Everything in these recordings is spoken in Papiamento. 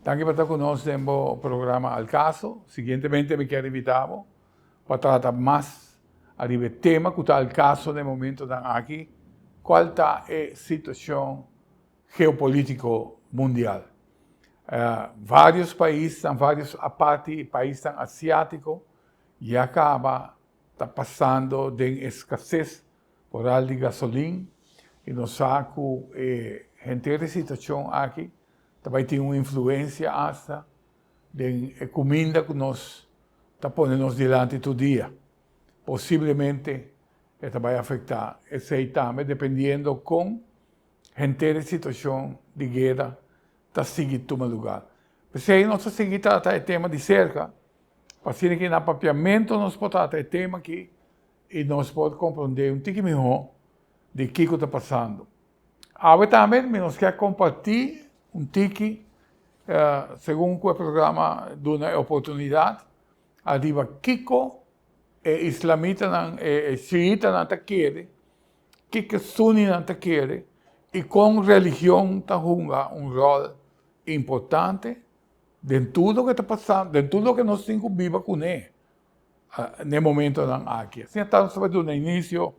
Danki pa ta ku nos den bo programa Al Caso. Siguientemente mi kier invita bo pa trata mas ariba e tema ku ta al caso den momentonan aki, kual ta e situacion geopolitico mundial. Varios paisnan, varios aparte paisnan asiatico ya caba ta pasando den escasez Oral di gasolin y nos sa cu e henter e situacion aki ta bay tin un influencia hasta den e cuminda cu nos ta pone nos dilanti tur dia. Posiblemente e ta bay afecta esey tambe dependiendo con henter e situacion di guera ta sigui tuma lugar. P'esey nos ta sigui trata e tema di cerca pa asina ki na papiamento nos por trata e tema aki i nos por komprondé un tiki mihó di kiko ta pasando. Awe tambe mi nos ke kompartí un tiki segun ku e programa duna e oportunidat ariba kiko e islamitanan, e shiitanan ta kere, kiko e suninan ta kere i kon religion ta hunga un ròl importante den tur loke ta pasando, den tur loke nos tin ku biba kuné. n'e momentonan aki. Asina ta nos ta bai duna inicio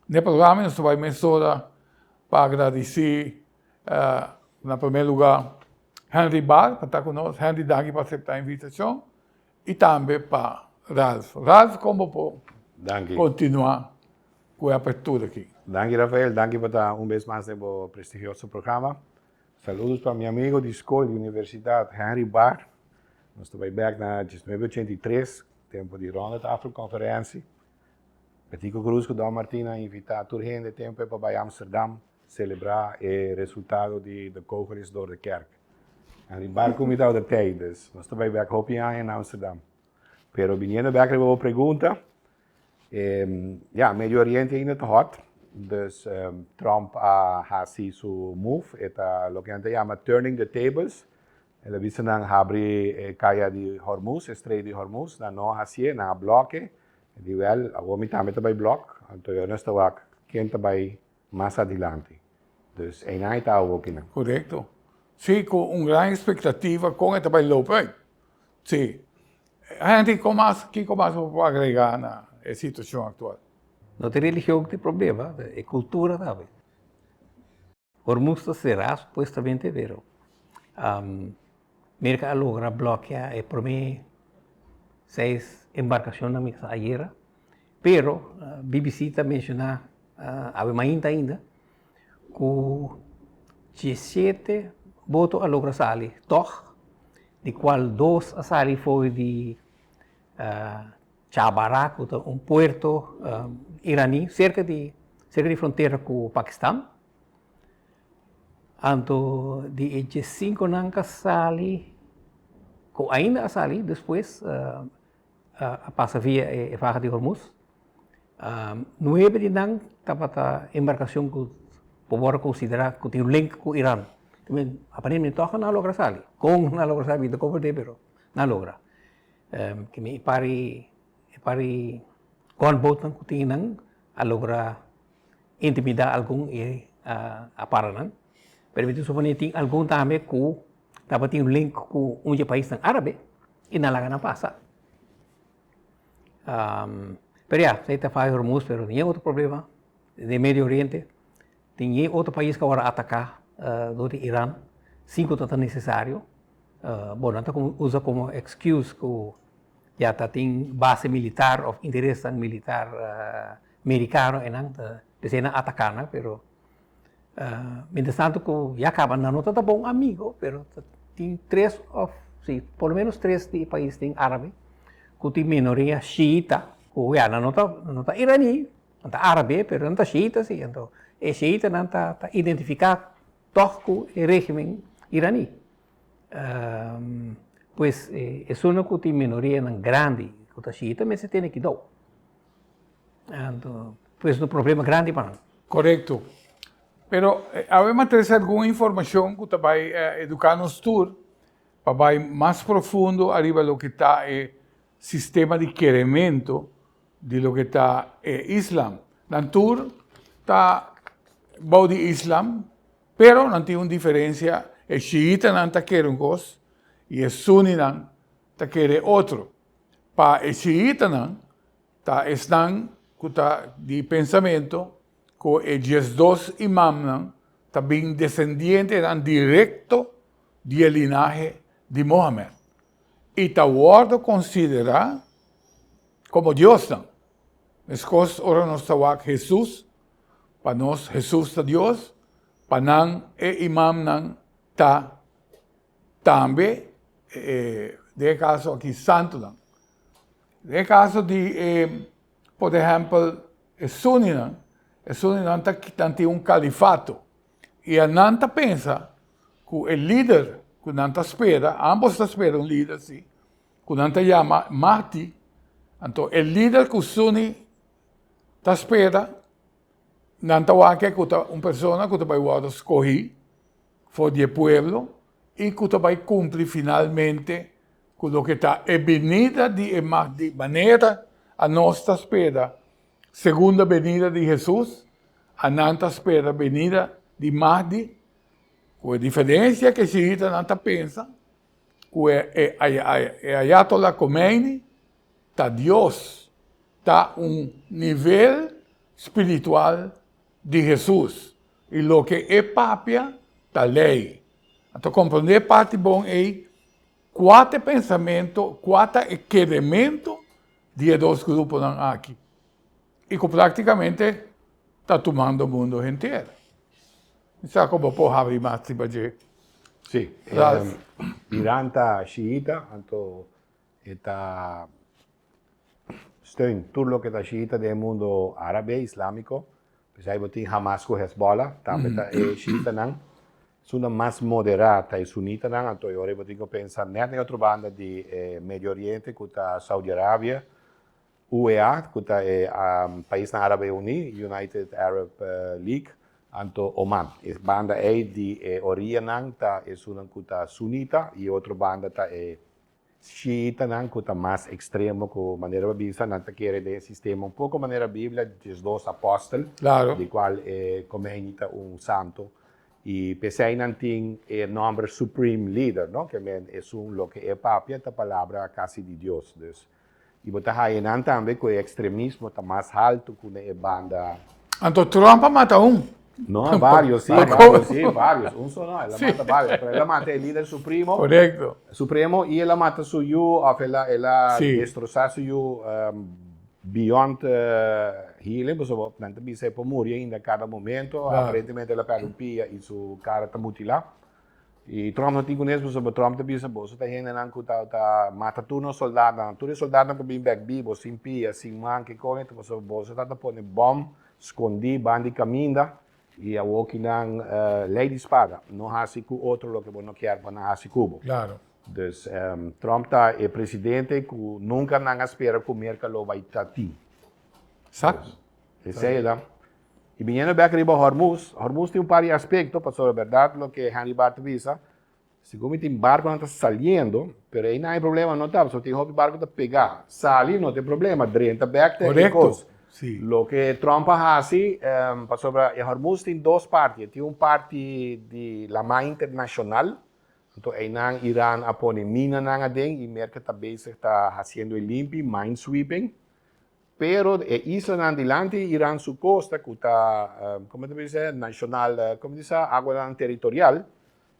n'e programa y nos ta bai mesora pa agradeci na primer lugar Henry Bar pa ta cu nos. Henry danki pa acepta e invitacion y tambe pa Ralph. Ralph con bo por continua cu e apertura aki? Danki Rafael, danki pa ta un bes mas den bo prestigioso programa. Saludos pa mi amigo di skol di universidad Henry Bar. Nos ta bai bek na 1983, tempo di Ronde Tafel Conferentie. Betico Cruz ku Don Martin a invita tur hende tempo pa bai Amsterdam celebra e resultado di De Kogel is door de Kerk. Henry Bar ku mi tabata tei, dus nos ta bai bek hopi aña na Amsterdam. Pero biniendo bek riba bo pregunta, Ya, Medio Oriente ainda ta hot. Dus Trump a hasi su move, e ta loke nan ta yama turning the tables. El a bisa nan habri e kaya di Hormuz, e Strait di Hormuz, nan no a hasié, nan a blòk e. E di wèl, awor mi tambe ta bai blòk, anto yo nos ta wak ken ta bai mas adilanti. Dus einan e ta awor kinan. Korekto. Sí, ku un gran ekspektativa kon e ta bai loop uit. Sí. Henry, kon mas, kiko mas bo por agregá na e situashon aktual? No ta e religion ku ta e problema, ta e kultura tambe. Hormuz ta será supuestamente, pero Merka a logra blòkea e promé seis embarkashonnan mi sa ayera, pero BBC ta menshoná awe mainta ainda ku diesshete boto a logra sali tòg, di kual dos a sali for di Chabara ku ta un puerto iraní serka di serka di frontera ku Pakistan. Anto di e diesinkonan ku a sali, ku ainda a sali despues a pasa via e faha di Hormuz, nuebe di nan tabata embarkashon ku por wòrdu konsiderá ku tin link ku Iran. Aparentemente tòg nan a logra sali. Kon nan a logra sali mi ta komprendé pero nan a logra. E par e par di gunboatnan ku tin nan a logra intimidá algun i a para nan. Pero mi ta suponé tin algun tambe ku tabatin un link ku un di e paisnan árabe i nan laga nan pasa. Pero ya, esei ta Faha Hormuz, pero tin otro problema den Medio Oriente. Tin e otro pais ku a wòrdu ataká dor di Iran sin ku ta nesesario. Bo, nan ta usa komo excuse ku ya ta tin base militar òf interesnan militar merikano einan, ta p'esei nan ataká nan, pero mientras tanto ku ya kaba nan no ta ta bon amigo, pero ta tin tres òf si, por lo menos tres di e paisnan árabe ku tin minoria shiita, ku ya nan no ta nan no ta iraní, nan ta árabe pero nan ta shiita si, anto e shiitanan ta ta identifiká tòg ku e régimen iraní. Pues esunnan ku tin minorianan grandi ku ta shiita mester tene kidou. Anto pues un problema grandi pa nan. Korekto. Pero awe mi a trese algun informashon ku ta bai eduká nos tur pa bai mas profundo ariba loke ta e sistema di kerementu di loke ta e islam. Nan tur ta bou di islam, pero nan tin un diferensia, e shiitanan ta kere un kos. i e suninan ta kere otro. Pa e shiitanan ta esnan ku ta di pensamentu ku e 12 imamnan ta bin desendientenan direkto di e linahe di Mohamed i ta wòrdu konsiderá komo diosnan. Meskos ora nos ta wak Hesus, pa nos Hesus ta Dios, pa nan e imamnan ta tambe, den e kaso aki santunan. Den e kaso di e, por ehèmpel, e suninan, e suninan ta nan tin un kalifato i nan ta pensa ku e lider ku nan ta spera, ambos ta spera un lider si, ku nan ta yama Mahdi, anto e lider ku suni ta spera, nan ta wak ku ta un persona ku ta bai wòrdu skohí for di e pueblo i ku ta bai kumpli finalmente ku loke ta e binida di e Mahdi, manera anos ta spera segunda benida di Hesus, anan ta spera benida di Mahdi, ku e diferensia ku e shiitanan ta pensa ku e Ayatollah Khomeini ta Dios, ta un nivel spiritual di Hesus i loke e papia ta lei. Anto komprondé e parti bon ei, kua ta e pensamentu, kua ta e kerementu di e dos gruponan aki i ku praktikamente ta tumando mundu henter. Mi sa ku bo por habri mas riba dje. Sí, Iran ta shiita, anto e ta steun tur loke ta shiita den e mundo árabe, islámiko. P'esei bo tin Hamas ku Hezbollah, tambe ta e shiitanan. Esunnan mas moderá ta e sunitanan, anto e ora ei bo tin ku pensa nèt na e otro banda di e Medio Oriente ku ta Saudi Arabia, UEA, ku ta e Paisnan Árabe Uní, United Arab League, anto Oman. E banda ei di e orianan ta esunnan ku ta sunita i e otro banda ta e Shiitanan ku ta mas ekstremo ku manera bo bisa nan ta kere den e sistema un poko manera Biblia, 12 apòstel, di kual e Khomeini ta un santo i p'esei nan tin e nòmber Supreme Leader, no? Ke men esun loke e papia ta palabra kasi di Dios. Dus i bo ta haya nan tambe ku e ekstremismo ta mas haltu ku na e banda. Anto Trump a mata un. No, varios, sí, varios, sí, varios. Un so no, el a mata varios. Pero el a mata e lider supremo. Correcto. Supremo y el a mata su yu, of el a, el a sí. destrosa su yu beyond healing, pasobra nan ta bisa e por muri ainda cada momento. Claro. Aparentemente el a perde un pia y su cara ta mutila. Y Trump no tin kunes pasobra Trump ta bisa boso ta hendenan ku ta ta mata tur nos soldadonan, tur e soldadonan ku bin bek bibo, sin pia, sin man, ke kon e ta pasobra boso ta ta pone bom skondí ban di kaminda i awor ki nan lei di spada, no hasi ku otro loke bo no kier pa nan hasi ku bo. Claro. Dus Trump ta e presidente ku nunka nan a spera ku Merka lo bai ta tin. Exacto. Esei ta. I biniendo bek riba Hormuz, Hormuz tin un par di aspekto, pasobra bèrdat loke Henry Bart ta bisa, segun mi tin barkonan ta saliendo, pero einan e problema no ta, pasobra tin hopi barko ta pegá, sali no tin problema, drenta bek ta e kos. Loke Trump a hasi, pasobra e Hormuz tin dos parti, e tin un parti di laman internashonal, anto einan Iran a pone minanan aden i Merka ta bezig ta hasiendo e limpi, minesweeping, Pero e islanan dilanti Iran su costa cu ta, como ta bisa, nacional, como ta bisa, aguanan territorial,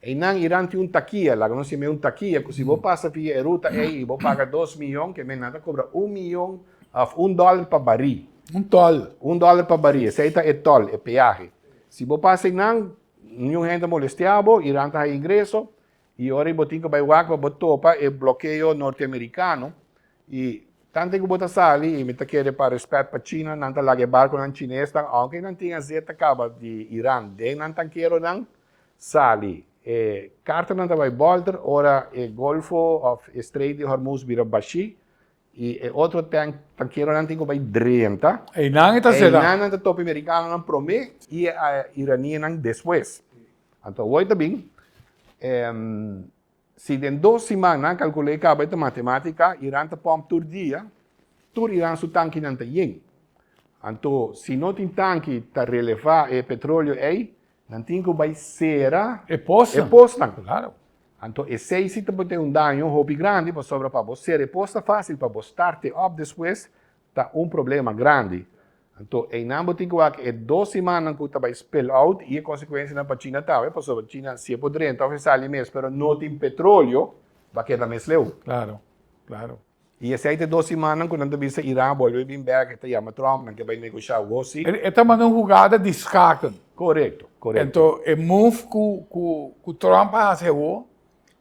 eynan Iran tin un takia, laga nos yam'e un takia, cu si bo pasa via e ruta ey y bo paga dos miyon, ke men nan ta cobra un miyon of un dollar pa barí. Un tol. Un dollar pa barí, esey ta e tol, e peahe. Si bo pasa eynan, niun hende ta molestia bo, Iran ta haya ingreso, y ora bo tin cu bay wak pa bo topa e blokeo norteamericano, I tante ku bo ta sali, i mi ta kere pa respet pa China, nan ta laga e barkonan chinesnan, ounke nan tin azeta kaba di Iran den nan tankeronan, sali. E kartanan ta bai bolter ora e Golfo òf e Strait di Hormuz bira bashí, i e otro tankeronan tin ku bai drenta. Einan e ta sera. Einan nan ta topa e merikanonan promé i e iranianan despues. Anto awor ta bin. Si den dos siman nan kalkul'é kaba e ta matematika, Iran ta pòmp tur dia, tur Iran su tankinan ta yen. Anto si no tin tanki ta relevá e petroleo ei, nan tin ku bai sera e posnan. E posnan. Klaro. Anto esei si ta por tin un daño hopi grandi pasobra pa bo sera e pos ta fácil, pa bo start e op despues ta un problema grandi. Anto einan bo tin ku wak e dos simannan ku ta bai spill out i e konsekuensianan pa China tambe pasobra China si e por drenta of e sali mes pero no tin petroleo ba keda mes leu. Claro, claro. I esei ta e dos simannan ku nan ta bisa Iran a bolbe bin bek, e ta yama Trump, nan ke bai negosha awor si. E ta manda un hugada di schaken. Korekto, korekto. Anto e move ku ku ku Trump a hasi awor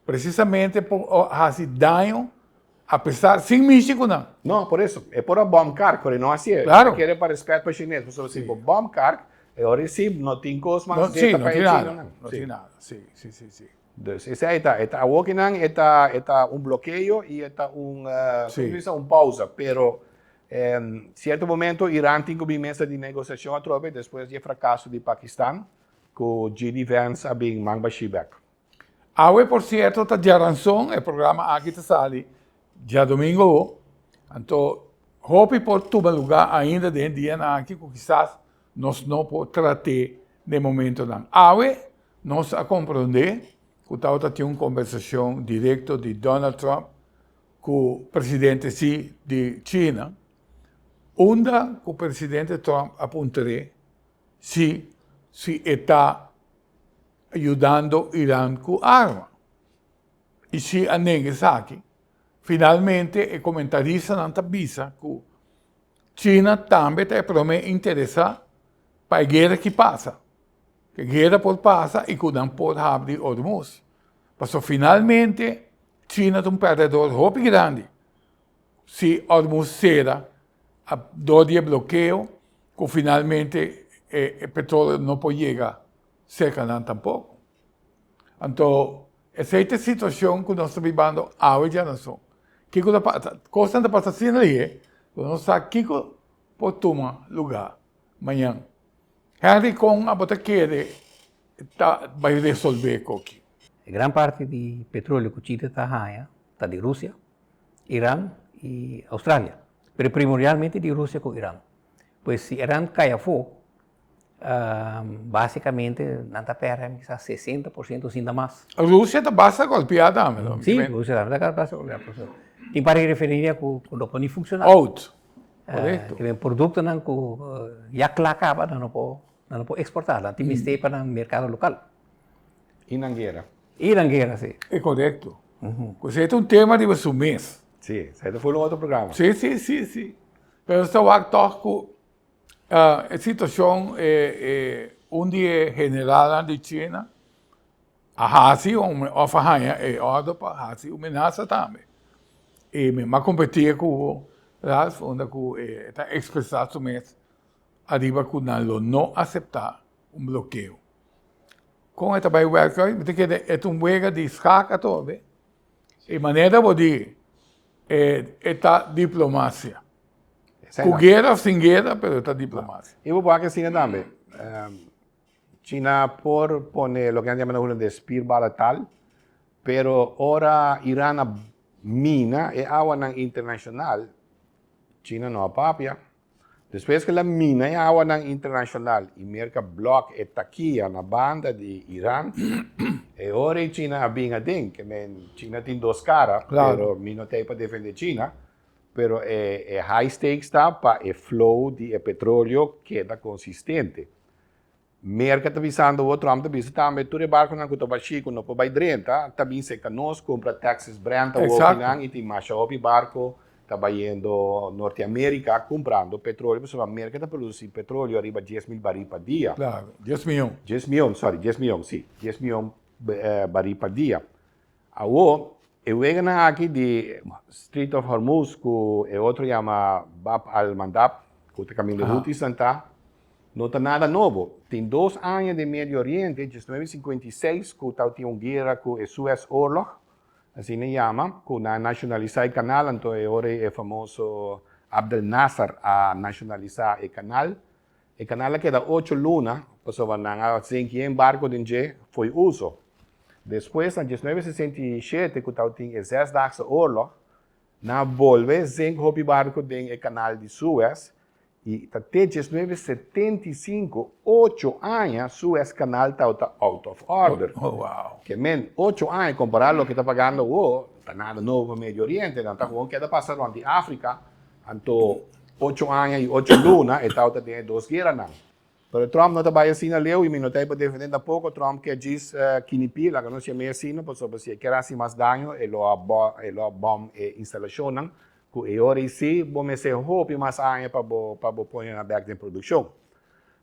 precisamente por hasi daño apesar sin mishi ku nan. No, por eso. E por a bom kark, pero e no hasié. Claro. E kere pa respet pa chines, pasobra si bo bom kark, e ora si no tin kos mas No, zeta sí, no pa e tin nada. chinonan. No Sí. tin nada. Sí, sí, sí, sí. Dus esei ta, e ta awokinan e ta e ta un blokeo i e ta un Sí. komo bisa un pausa, pero sierto momento Iran tin ku bin mesa di negosiashon atrobe despues di e frakaso di Pakistan ku JD Vance a bin man bashí bèk. Awe por sierto ta djaranson, e programa aki ta sali djadomingo awo, anto hopi por tuma lugá ainda den e dianan aki ku kisas nos no por trat'é den momentonan. Awe nos a komprondé ku tabata tin un kombersashon direkto di Donald Trump ku presidente Xi di China, unda ku presidente Trump a puntr'é si si e ta yudando Iran ku arma. I si a nenga esaki, finalmente e komentaristanan ta bisa ku China tambe ta e promé interesá pa e guera ki pasa. Ku e guera por pasa i ku nan por habri Hormuz. Pasobra finalmente China ta un pèrdèdor hopi grandi si Hormuz sera dor di e blokeo ku finalmente e petroleo no por yega serka nan tampoko. Anto esei ta e situashon ku nos ta bibando awe djanason. Kiko ta pasa? Kosnan ta pasa asina lihé ku nos sa kiko por tuma lugá mañan. Henry kon abo ta kere ta bai resolvé koki? E gran parti di petroleo ku Chile ta haña ta di Rusia, Iran i Australia, pero primordialmente di Rusia ku Iran. Pues si Iran kai afó, Básicamente nan ta perde kisas 60% sin ta mas. Rusia ta basta golpea tambe no? Sí, Rusia tambe ta basta golpea. Tin par di refineria ku no por ni funciona. Out. Korekto. Tin produktonan ku ya kla kaba nan no por nan no por eksportá. Nan tin mester pa nan merkado lokal. I nan guera. I nan guera, sí. E korekto. Ku esei ta un tema riba su mes. Sí, esei ta for un otro programa. Sí, sí, sí, sí. Pero nos ta wak tòg ku E situacion un di e generalnan di China a haci of a haya e ordo pa haci un menasa tambe. Y mi a competi cu Ralph unda cu e ta expresa su mes ariba cu nan lo no acepta un blokeo. Con e ta bay werk uit? Mi ta kere e ta un wega di schaak atrobe y manera bo di e ta diplomacia. Ku guera of sin guera, pero ta diplomacia. I bo por wak asina tambe. China por pone loke nan ta yama na hulandes spierballentaal, pero ora Iran a mina e awanan internashonal, China no a papia. Despues ku el a mina e awanan internashonal i Merka blòk e takia na banda di Iran, e ora ei China a bin aden. Ke men China tin dos kara, pero mi no ta ei pa defende China. Pero e e high stakes ta pa e flow di e petroleo keda konsistente. Merka ta bisando bo, Trump ta bisa tambe, tur e barkonan ku ta bashí ku no por bai drenta, ta bin serka nos kumpra Texas Brent awokinan i tin masha hopi barko ta bayendo Norte Amerika kumprando petroleo pasobra Merka ta produsí petroleo ariba 10,000 barí pa dia. Claro, dies mion. Dies mion, sorry, dies mion, sí, dies mion barí pa dia. Awor, e weganan aki di Strait of Hormuz ku e otro yama Bab al-Mandab, ku ta kaminda Houthis-nan ta, no ta nada nobo. Tin dos aña den Medio Oriente, 1956, ku tabatin un guera ku e Suez Oorlog, asina e yama, ku nan a nashonalisá e kanal, anto e ora ei e famoso Abdel Nasser a nashonalisá e kanal. E kanal a keda ocho luna pasobra nan a zinki e barko den dje fo'i uso. Despues na 1967 ku tabatin e Zesdaagse Oorlog, nan a bolbe zink hopi barko den e kanal di Suez. I ta te 1975, ocho aña, Suez Canal tabata out of order. Oh, wow. Ke men, ocho aña kompará loke ta pagando awor, ta nada nobo pa Medio Oriente, nan ta gewoon keda pasa rònt di Afrika, anto ocho aña i ocho luna e tabata den e dos gueranan. Pero Trump no ta bai asina leu i mi no ta ei pa defendé tampoco, Trump ke djis kinipí, laga nos yam'é asina, pasobra si e kier hasi mas daño e lo a e lo a bòm e instalashonnan, ku e ora ei sí bo mester hopi mas aña pa bo pa bo pone nan bèk den produkshon.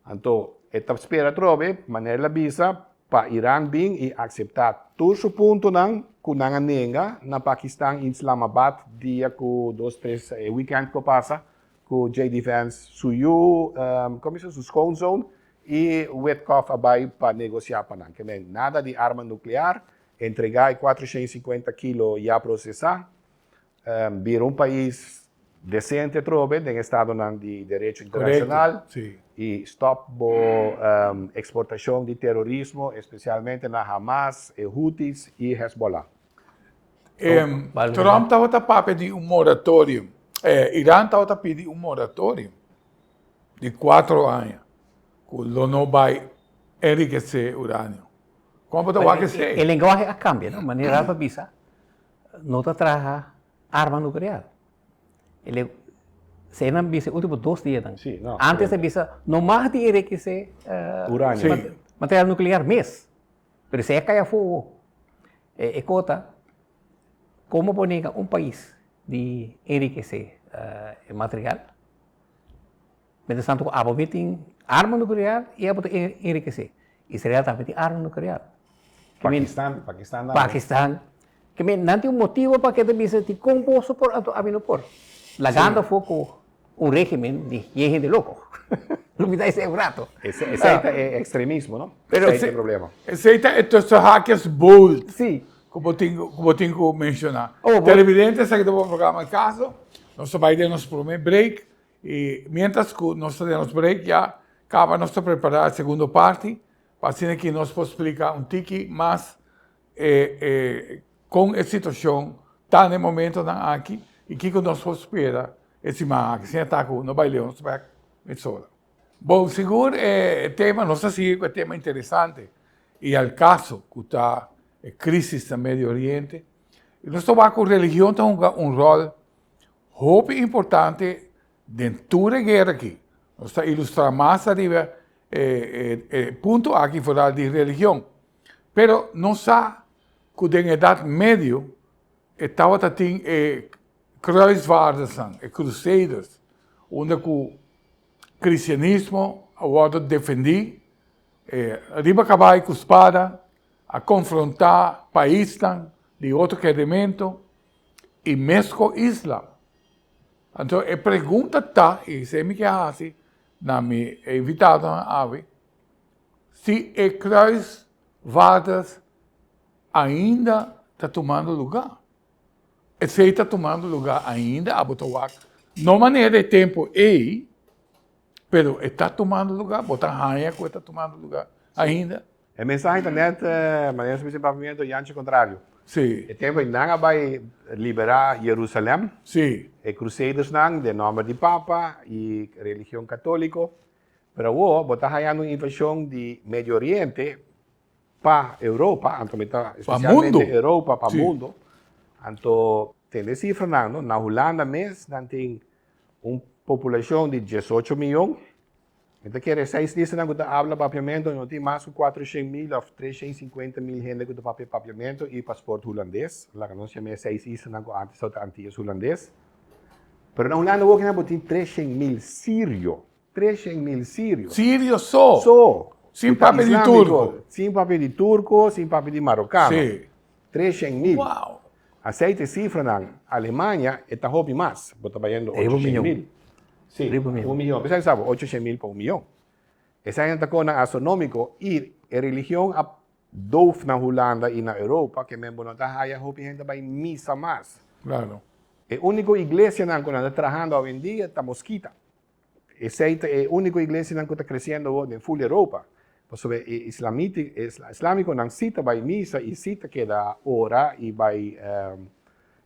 Anto e ta spera atrobe, manera el a bisa, pa Iran bin i akseptá tur su puntonan ku nan a nenga na Pakistan i Islamabad dia ku dos tres e wikènt ku a pasa, Ku JD Vance su yu, komo bisa, su schoonzoon i Witkoff a bai pa negosiá pa nan. Ke men, nada di arma nuklear, entregá e 450 kilo ya prosesá, bira un pais desente atrobe den estadonan di derecho internashonal i stòp bo eksportashon di terorismo, espesialmente na Hamas, e Houthis i Hezbollah. Trump tabata papia di un moratorium. Iran tabata pidi un moratorium di cuatro aña cu lo no bay enriquece uranio. Con bo ta wak esey? E lenguahe a cambia, no? Manera Ralph a bisa, no ta traha arma nuclear. Esey nan bisa e ultimo dos dianan. Antes a bisa no mag di enriquece uranio. Material nuclear mes. Pero esei a kai afó. E kota, komo bo nega un pais di enrikesé e material, mientras tanto ku abo tin arma nuklear i abo ta enrikesé. Israel tambe tin arma nuklear. Pakistan, Pakistan tambe. Pakistan. Ke men, nan tin un motibo pa ke ta bisa di kon boso por anto ami no por. Lagando afó ku un régimen di yen hende loko. Lo mi ta esei un rato. Esei ta e ekstremismo, no? Pero Esei ta e problema. Esei ta e tussen haakjes bold. Sí. Ku bo tin ku bo tin ku menshoná. Oh, bo. Televidente, esaki ta bo programa El Caso. Nos ta bai den nos promé break i miéntras ku nos ta den nos break ya kaba nos ta prepará e segundo parti pa asina ki nos por splika un tiki mas e e kon e situashon ta na e momentonan aki i kiko nos por spera e siman aki. Asina ta ku no bai leu, nos ta bai mesora. Bon, sigur e tema, nos ta sigui ku e tema interesante i al kaso ku ta e krisis na Medio Oriente. I nos ta wak ku religion ta hunga un ròl hopi importante den tur e guera aki. Nos ta ilustrá mas ariba e e punto aki foral di religion. Pero nos sa ku den Edat Medio e tabata tin e kruisvaardersnan, e crusaders, unda ku kristianismo a wòrdu defendí, e riba kabai ku spada a konfrontá paisnan di otro kerementu i mesko islam. Anto e pregunta ta, i esei mi ke hasi na mi invitadonan awe, Si e kruisvaarders ainda ta tumando lugá. Esei ta tumando lugá ainda, abo ta wak. No manera e tempu ei, pero e ta tumando lugá, bo ta haña ku e ta tumando lugá ainda. E mensahe ta nèt manera su bisa papiamentu yanchi kontrario. Sí. E tempu ei nan a bai liberá Jerusalèm. Sí. E crusadersnan den nòmber di Papa i religion katóliko. Pero awor bo ta hayando un invasion di Medio Oriente pa Europa, anto mi ta especialmente Europa pa mundo. Anto tende cifranan, no? Na Hulanda mes nan tin un populacion di 18 miyon. Mi ta kere seis listanan cu ta habla papiamento no tin mas cu 400 mil of 350 mil hende cu ta papia papiamento y paspoort hulandes. Laga nos yama e seis islanan cu antes tabata Antillas Hulandes. Pero na Hulanda awor bo tin 300 mil sirio. 300 mil sirio. Sirio so. So. Sin papia di turco. Sin papia di turco, sin papia di marocano. Sí. 300 mil. Wow. Aceite cifranan, Alemania e ta hopi mas. Bo ta bayendo 800 mil. Sí, un miyon. Pensá sabo, 800 mil pa un miyon. Esei ta konan astronomico y e religion a doof na Hulanda y na Europa ke men bo no ta haya hopi hende bai misa mas. Claro. E unico iglesianan ku nan ta trahando awendia ta Moskita. Esei ta e úniko iglesianan ku ta kresiendo awor den ful Europa. Pasobra e islamiti, e islámikonan sí ta bai misa i sí ta keda ora i bai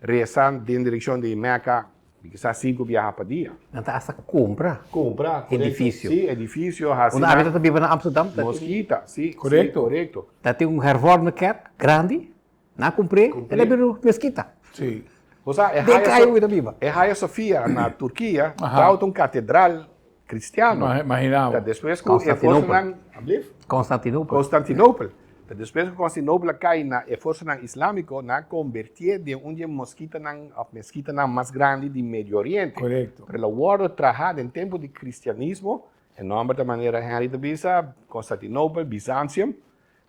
resa den direkshon di Mèka. Mi kisas sinku biaha pa dia. Nan ta hasta kumpra. Kumpra, korekto. Edifisio. Sí, edifisio, hasi nan. Un ta biba na Amsterdam. Moskita, sí. Korekto. Sí, korekto. Ta tin un hervormde kerk grandi, nan a kumpr'é, el a bira un meskita. Sí. Bo sa, e Den Hagia kaya ui ta biba. E Hagia Sofia na Turkia tabata un katedral kristiano. Imagina bo. Ta despues ku e forsanan, ablief? Konstantinopel. Konstantinopel. Ta despues ku Konstantinopel a kai na e forsanan islámiko, nan a kombertié den un di e moskitanan òf meskitanan mas grandi di Medio Oriente. Korekto. Pero el a wòrdu trahá den tempu di kristianismo, e nòmber ta manera Henry ta bisa, Konstantinopel, Bizantium,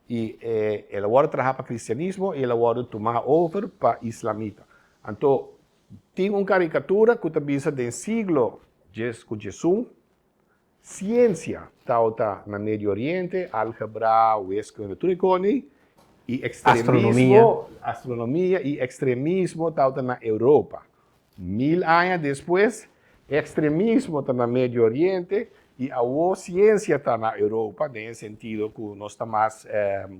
i e el a wòrdu trahá pa kristianismo i el a wòrdu tumá over pa islamita. Anto, tin un karikatura ku ta bisa den siglo djes ku djesun, Siensia tabata na Medio Oriente, algebra, wiskunde, tur e koni, i ekstremismo, astronomia i ekstremismo tabata na Europa. Mil aña despues, ekstremismo ta na Medio Oriente i awo siensia ta na Europa, den e sentido ku nos ta mas,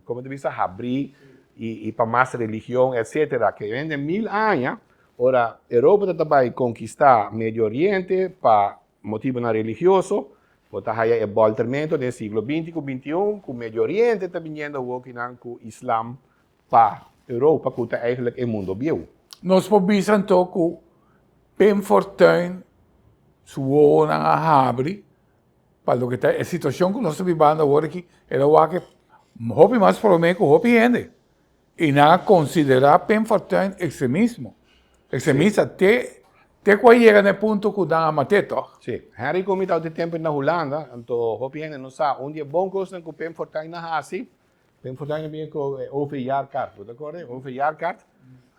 komo ta bisa, habrí i pa mas religion, etsetera. Ke hende mil aña, ora Europa ta bai konkistá Medio Oriente pa Motibonan religioso, Bo ta haya e boltermento den siglo binti ku bintiun ku Medio Oriente ta biniendo awokinan ku Islam pa Europa ku ta eigenlijk e mundo bieu. Nos por bisa anto ku Pim Fortuyn su wowonan a habri pa loke ta e situashon ku nos ta bibando awor aki, el a wak hopi mas prome ku hopi hende. I nan a konsiderá Pim Fortuyn ekstremismo. Ekstremista te te ku a yega na e punto ku nan a mat'é tòg. Sí. Henry ku mi tabata e tempu na Hulanda, anto hopi hende no sa un di e bon kosnan ku Pim Fortuyn a hasi. Pim Fortuyn a bini ku e OV-jaarkaart, bo ta kòrda e OV-jaarkaart?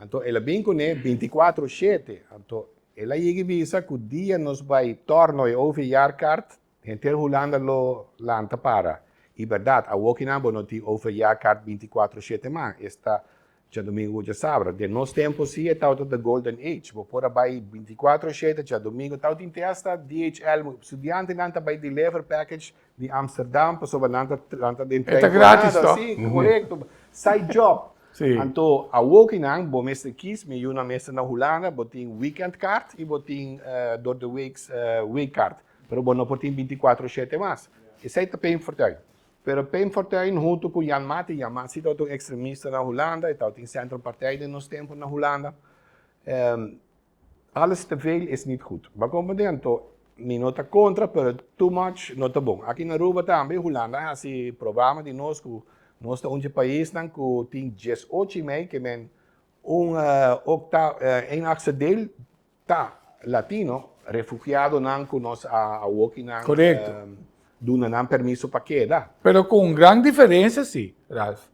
Anto el a bin kuné bintikuatro shete. Anto el a yega i bisa ku dia nos bai tòrno e OV-jaarkaart, Henter Hulanda lo lanta para. I bèrdat, awokinan bo no tin overjaarkaart bintikuatro shete man, esta djadumingu ku djasabra. Den nos tempu si e tabata the golden age. Bo por a bai bintikuatro shete djadumingu. Tabatin te hasta DHL, studiantenan ta bai deliver package di Amsterdam pasobra nan ta nan ta den E ta gratis temporada. tòg? Si, korekto. Side job. Si. Anto awokinan bo mester kis, mi yunan mester na Hulanda, bo tin weekendkaart i bo tin door de weeks weekkaart. Pero bo no por tin binticuatro shete mas. Esey ta Pim Fortuyn. Pero Pim Fortuyn hunto cu Jan Maat, Jan Maat si tabata un extremista na Hulanda, e tabata tin Centrum Partij den nos tempo na Hulanda. Alles te veel is niet goed. Bo a comprende? Anto mi no ta contra, pero too much no ta bon. Aki na Aruba tambe Hulanda a haci programa di nos cu nos ta un dje paisnan cu tin diesocho y mei, ke men un octa, een achtste deel Ta latino, refugiadonan ku nos a awokinan duna nan permiso pa keda. Pero ku un gran diferensia si, Ralph,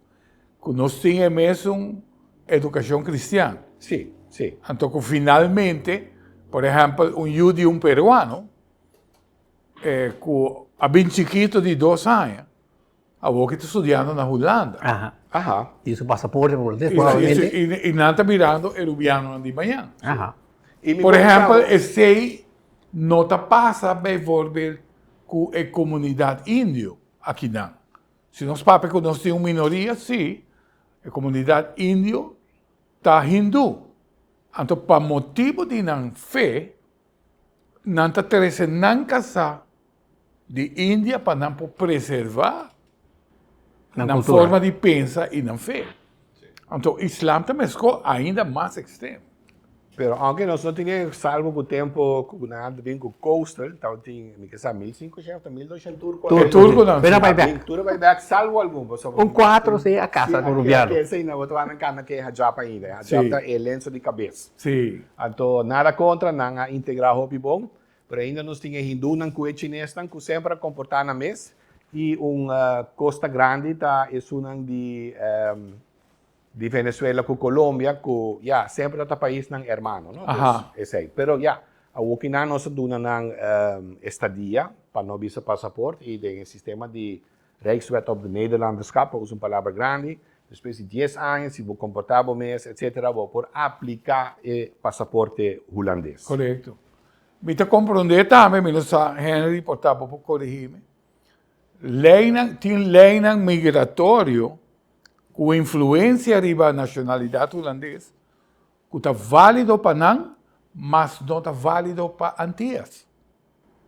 ku nos tin e mesun edukashon kristian. Si, si. Anto ku finalmente, por ehèmpel, un yu di un peruano ku a bin chikito di dos aña, Awor ki ta studiando na Hulanda. Aha. Aha. Tin su pasaporte hulandes probablemente. I nan ta mirando e rubianonan di mañan. Aha. Por ehempel, esei no ta pasa bijvoorbeeld ku e komunidat indio akinan. Si nos papia ku nos tin un minoria, si, e komunidat indio ta hindú. Anto pa motibu di nan fe, nan ta trese nan kasá di India pa nan por preservá nan forma di pensa i nan fe. Anto islam ta meskó ainda mas ekstremo. Pero aunke nos no tin salvo ku tempo ku nan a bin ku coastal, tabatin mi ke sa mil sinkushen òf mil doshen turko. E turkonan si. Bai bèk. Tur a bai bèk salvo algun. Un kuatro si a kasa ku rubiano. Si, bo ta wak nan kanda ku e hijab ainda. E hijab ta e lenso di kabes. Si. Anto nada kontra, nan a integrá hopi bon. Pero ainda nos tin e hindunan ku e chinesnan ku semper a komportá nan mes i un kosta grandi ta esunnan di di Venezuela ku Colombia ku ya semper ta ta paisnan hermano no dus esei. Pero ya awokinan nos a duna nan estadia pa no bisa pasaport i den e sistema di Rijkswet op de Nederlanderschap pa usa un palabra grandi despues di dies aña si bo komportá bo mes etcetera bo por apliká e pasaporte hulandes. Korekto. Mi ta komprondé tambe, mi no sa Henry por ta bo por korigí mi, leinan, tin leinan migratorio ku influensia riba nashonalidat hulandes ku ta válido pa nan. mas no ta válido pa Antias.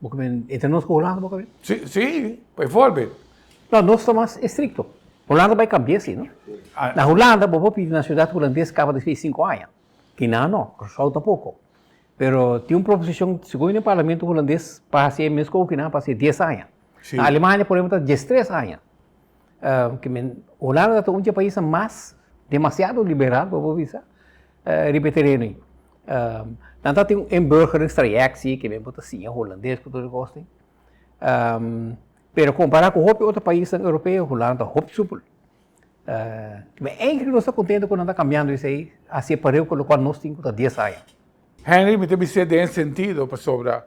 Bo ke men entre nos ku Hulanda bo ke men? Si, si, bijvoorbeeld. No, nos ta mas estricto. Hulanda bai cambia si, no? Na Hulanda bo por pidi nacionalidad hulandes caba despues di cinco aña. Kinan no, Kòrsou tampoko. Pero tin un proposicion segun den parlamento hulandes pa haci e mes cu kinan pa haci dies aña. Na Alemania por ehempel ta diestres aña. Ke men Hulanda ta un di e paisnan mas demasiado liberal bo por bisa riba e tereno ei. Nan ta tin un inburgeringstraject si ke men bo ta siña hulandes ku tur e kos ei. Pero kompará ku hopi otro paisnan europeo Hulanda ta hopi supel. Men eigenlijk nos ta kontento ku nan ta kambiando esei hasi e pareu ku lokual nos tin ku ta dies aña. Henry mi ta bis'é den e sentido pasobra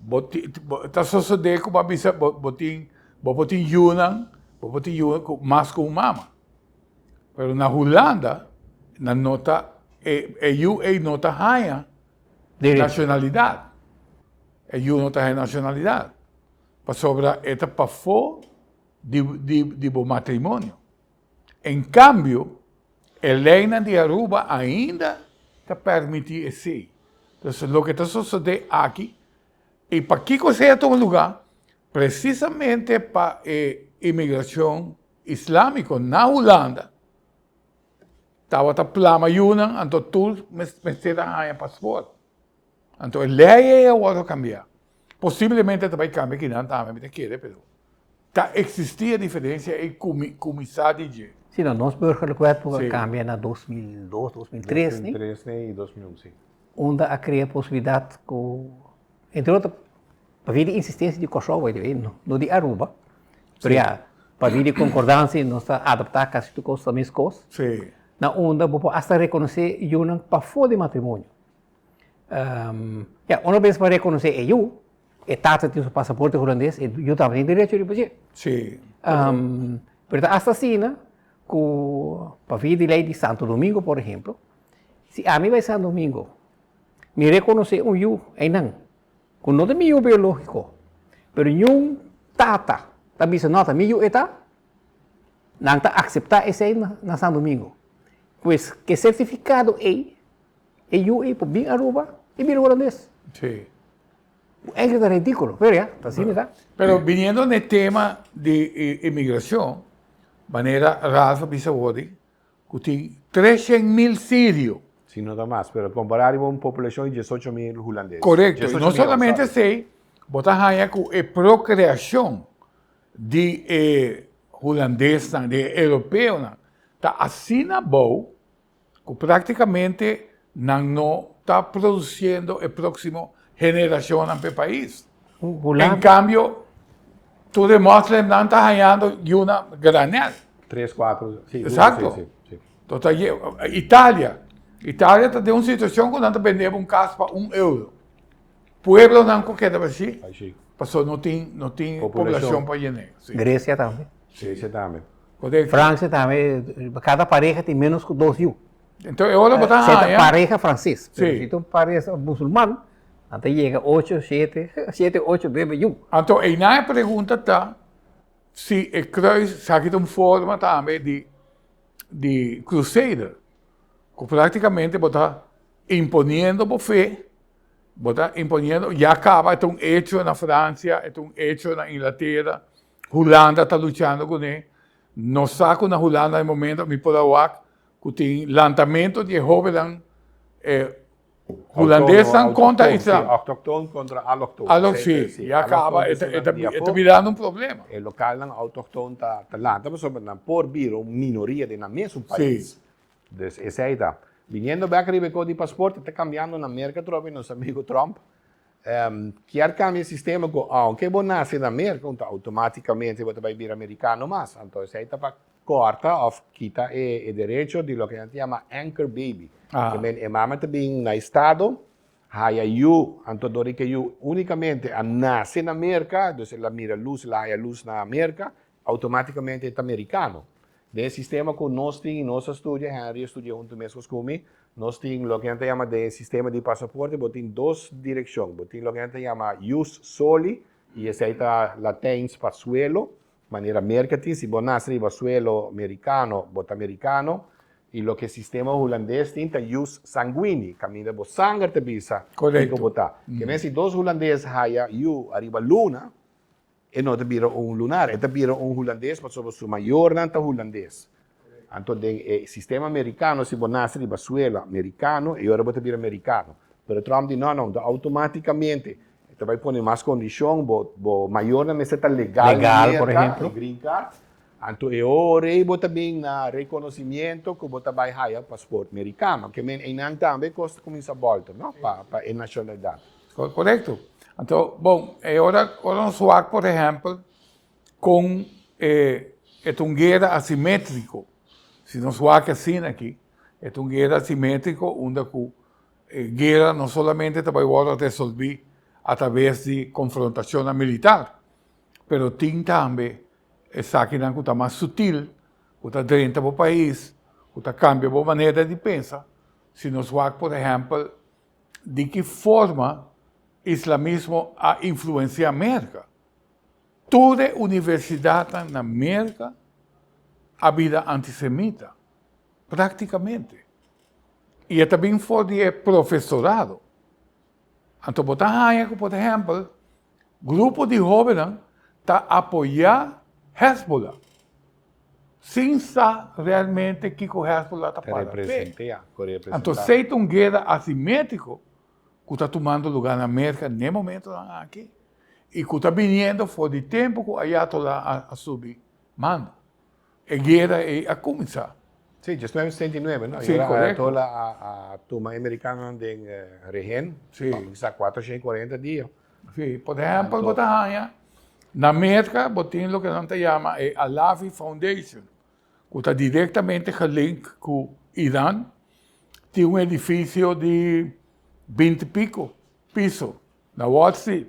bo ta sosodé ku bo a bisa bo tin bo por tin yunan bo por tin yu ku mas ku un mama pero na Hulanda nan no ta e yu ei no ta haña nashonalidat e yu no ta haña nashonalidat pasobra e ta pafó di bo matrimonio. En kambio, e leinan di Aruba ainda ta permití esei. Entonces, loke ta sosodé aki, i pakiko esei a tuma lugá? Presisamente pa e imigrashon islámiko na Hulanda tabata plama yunan, anto tur mester a haña pasport. Anto e lei ei a wòrdu kambiá. Posiblemente ta bai kambia kinan tambe, mi ta kere, pero ta eksistí e diferensia ei kuminsá di dje. Sí, no, nos Burgerlijk Wetboek a kambia na 2002, 2003, ne? 2003 ne i 2001, sí. Unda a krea posibilidat ku, entre otro, pabia di insistensia di Kòrsou, by the way, no di Aruba, pero ya, pabia di konkordansia nos ta adaptá kasi tur kos ta meskos, na unda bo por asta rekonosé yunan pafó di matrimonio. Ya, una bes bo rekonosé e yu, e tata tin su pasaporte hulandes, e yu tambe tin derecho riba dje. Sí. Pero ta asta asina ku pa via di lei di Santo Domingo, por ehemplo, si ami bai Santo Domingo, mi rekonosé un yu einan ku no ta mi yu biológiko, pero niun tata ta bisa no ta mi yu e ta, nan ta akseptá esei na Santo Domingo. Pues ke sertifikado ei E yu ei por bin Aruba i bira hulandes. Sí. Eigenlijk ta ridículo, pero ya, ta asina ta. Pero biniendo na e tema di inmigracion, manera Ralph a bisa wodi, cu tin 300.000 sirio. Si no ta mas, pero compara riba un poblacion di 18.000 hulandes. Correcto, y no solamente esey, bo ta haya cu e procreacion di e hulandesnan, di e europeonan, ta asina abou ku práktikamente nan no ta produsiendo e próksimo generashonnan pa e pais. En kambio, tur e moslimnan ta hañando yuna granel. Tres, kuatro, si. Eksakto. Italia. Italia ta den un situashon ku nan ta bende bo un kas pa un euro. Pueblonan ku keda bashí, pasobra no tin no tin poblashon pa yen'é. Grecia tambe. Grecia tambe. Francia tambe, kada pareha tin menos ku dos yu. Enton e ora bo ta haña. Pareha franses, pero si ta un pareha musulman, nan ta yega ocho, shete, shete, ocho, nuebe yu. Anto einan e pregunta ta si e kruis, esaki ta un forma tambe di di crusader, ku praktikamente bo ta imponiendo bo fe. Bo ta imponiendo, ya caba e ta un hecho na Francia, e ta un hecho na Inglatera, Hulanda ta luchando cune. Nos sa cu na Hulanda e momento mi por a wak cu tin lantamento di e hobennan Hulandesnan contra islam. Si, autochtoon contra allochtoon. Allo, si, ya caba e ta birando un problema. E localnan autochtoon ta lanta pasobra nan por bira un minoria den nan mesun pais. Dus esei ta. Biniendo bek riba e kos di pasport, e ta kambiando na Merka atrobe, nos amigo Trump kier kambia e sistema ku aunke bo nase na Merka, un ta outomatikamente bo ta bai bira merikano mas. Anto esei ta pa kòrta òf kita e derecho di loke nan ta yama anchor baby. Ke men e mama ta bin na estado, haya yu, anto dor di ke yu únikamente a nase na Merka, dus el a mira lus, el a haya lus na Merka, Automaticamente e ta mericano. Den e sistema cu nos tin y nos a studia, Henry a studia hunto mescos cu mi, nos tin loke nan ta yama den e sistema di pasaporte bo tin dos direccion. Bo tin loke nan ta yama jus soli y esey ta Latijns pa suelo, manera Merca tin. Si bo nace riba suelo mericano, bo ta mericano. I loke sistema hulandes tin ta jus sanguini, kaminda bo sanger ta bisa kiko bo ta. Ke men si dos hulandes haya yu ariba luna, e no ta bira un lunar, e ta bira un hulandes pasobra su mayornan ta hulandes. Anto den e sistema merikano si bo nase riba suela merikano e ora bo ta bira merikano. Pero Trump di no no, ta automaticamente e ta bai pone mas kondishon, bo bo mayornan mester ta legal na Merka, e green card. Anto e ora ei bo ta bin na rekonosimiento ku bo ta bai haya pasport merikano. Ke men einan tambe kos ta kuminsá bòlta no pa pa e nashonalidat. Korekto. Anto bon e ora ora nos wak por ehèmpel kon e e ta un guera asimétriko. Si nos wak asina aki e ta un guera asimétriko unda ku e guera no solamente ta bai wòrdu resolví atraves di konfrontashonnan militar pero tin tambe Esakinan ku ta mas sutil, ku ta drenta bo pais, ku ta kambia bo manera di pensa. Si nos wak por ehèmpel di ki forma islamismo a influensiá Merka. Tur e universidatnan na Merka a bira antisemita, praktikamente. I e ta bin for di e profesorado. Anto bo ta haña ku por ehèmpel Grupo di hóbennan ta apoyá Hezbollah sin sa realmente kiko Hezbollah ta para p'e. Anto esei ta un guera asimétriko ku ta tumando lugá na Merka n'e momentonan aki i ku ta biniendo for di tempu ku Ayatollah a subi mando. E guera ei a kuminsá. Sí, diesnuebe sesenta i nuebe, no? Sí, korekto. Ayatollah a tuma e merikanonan den rehen pa kuminsá kuatroshen i kuarenta dia. Sí, por ehèmpel bo ta haña na Merka bo tin loke nan ta yama e Alavi Foundation ku ta direktamente gelink ku Iran. Tin un edifisio di binti piko piso na Wall Street.